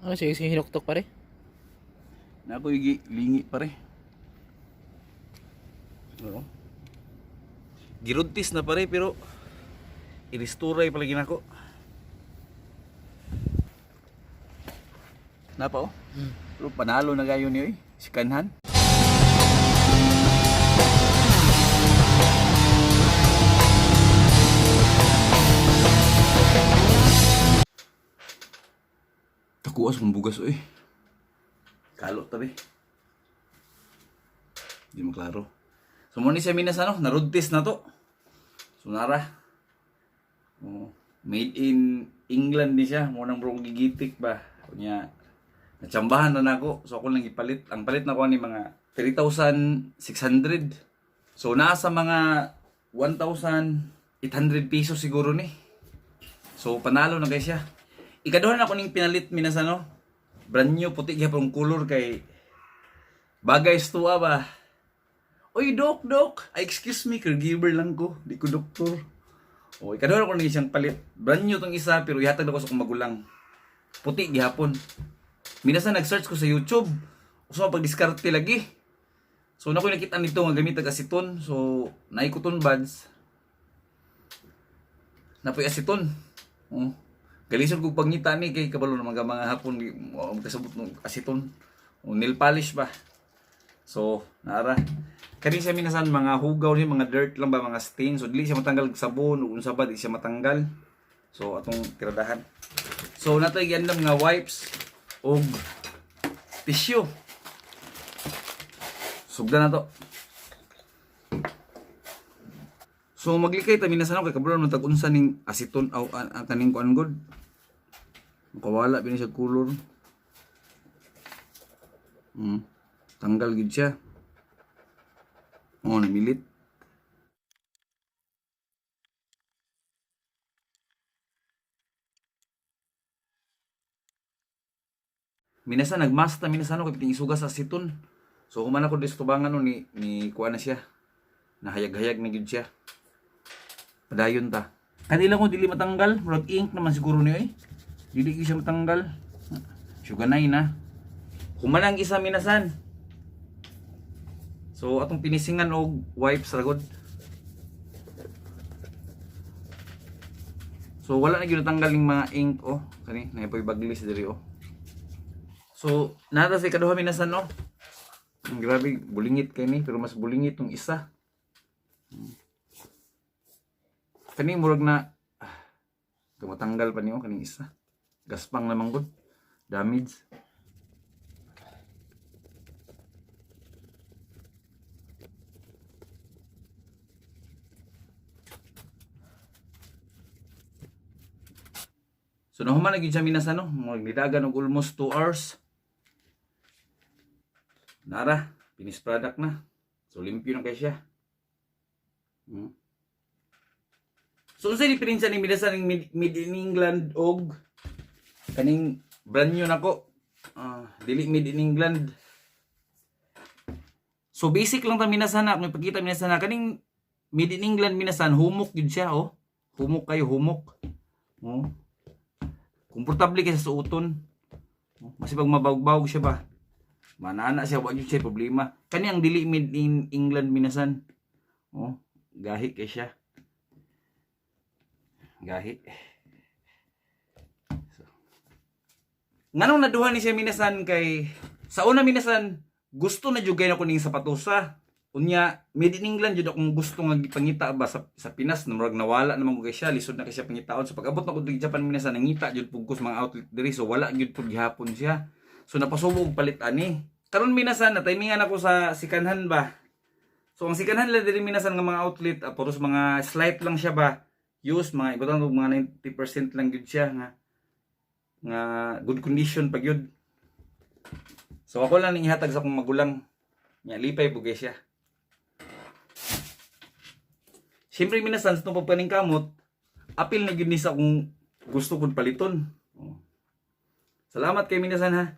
Ano sige, sige hinuktok pare? Na ako lingi pare. Oo. Girudtis na pare pero iristuray pala ginako. Napa oh. Pero panalo na gayon niyo eh. Si Kanhan. Takuas mong bugas oy. Kalo tabi. Di mo klaro. So mo ni siya minas ano, narodtis na to. So nara. Oh, made in England ni siya, mo nang bro gigitik ba. Unya natsambahan na nako. So ako lang ipalit. Ang palit na ko ni mga 3,600. So nasa mga 1,800 pesos siguro ni. So panalo na kay siya. Ikaduha na ko ning pinalit minas ano. Brand new puti gyapon color kay bagay sa tuwa ba. Oy, dok, dok. Ay, excuse me, caregiver lang ko. Di ko doktor. O, ikaduha ko ning siyang palit. Brand new tong isa, pero ihatag na ko sa akong magulang. Puti gihapon. Minasan nag-search ko sa YouTube. Usa pag diskarte lagi. So na ko nakita nito nga gamit ang asiton. So naikuton buds. Napoy asiton. Oh. Galisod kog pangita ni kay kabalo naman ka mga hapon di mo kasabot ng asiton. O nail polish ba. So, nara. Kani siya minasan mga hugaw ni mga dirt lang ba mga stain. So dili siya matanggal og sabon ug unsa ba di siya matanggal. So atong tiradahan. So natay giandam nga wipes og tissue. Sugdan na to. So maglikay ta minasan ako kay kabalo man tag unsa ning asiton aw ang kaning kuan god. Kawala bini siya kulor. Tanggal gid siya. Oh, namilit. Minasan nagmasta minasan ako kay piting isuga sa asiton. So human ako dito tubangan no ni ni kuan na siya. Nahayag-hayag na gid siya. Padayon ta. Kanila ko dili matanggal, murag ink naman siguro niyo eh. Dili gyud siya matanggal. Suganay na. Human ang isa minasan. So atong pinisingan og wipes ra gud. So wala na gyud natanggal ning mga ink oh. Kani naipoy baglis diri oh. So nata sa ikaduha minasan no. Ang grabe bulingit kay ni pero mas bulingit tong isa. Kani murag na tumatanggal pa niyo kaning isa. Gaspang naman gud. Damage. So nahuman na gyud siya minasan no, murag nidagan og almost 2 hours. Nara, finished product na. So limpyo na kay siya. So unsay diferensya ni minasan ning made in England og kaning brand new nako? Ah, dili made in England. So basic lang ta minasan na, kung ipakita minasan na kaning made in England minasan humok gyud siya oh. Humok kayo humok. Oh. Komportable kay sa suoton. Oh, masipag mabawg-bawg siya ba. Manana siya wa gyud siya problema. Kani ang dili made in England minasan. Oh, gahi kay siya. Gahi. So. Nganong naduha ni siya minasan kay sa una minasan gusto na jud kay nako ning sapatosa. Unya made in England jud akong gusto nga gipangita ba sa Pinas na murag nawala naman ko kay siya, lisod na kay siya pangitaon. So pag-abot na ko diri Japan minasan nangita jud pud ko sa mga outlet diri so wala jud pud gihapon siya. So napasubo og palit ani. Karon minasan na timingan ako sa sikanhan ba. So ang sikanhan lang diri minasan nga mga outlet puros mga slight lang siya ba. Use mga ibutang og mga 90% lang gyud siya nga nga good condition pag yun. So ako lang ning ihatag sa akong magulang. Nya lipay bugay siya. Siyempre minasan sa pagpaning kamot, apil na gyud ni sa akong gusto kong paliton. Oh. Salamat kay minasan ha.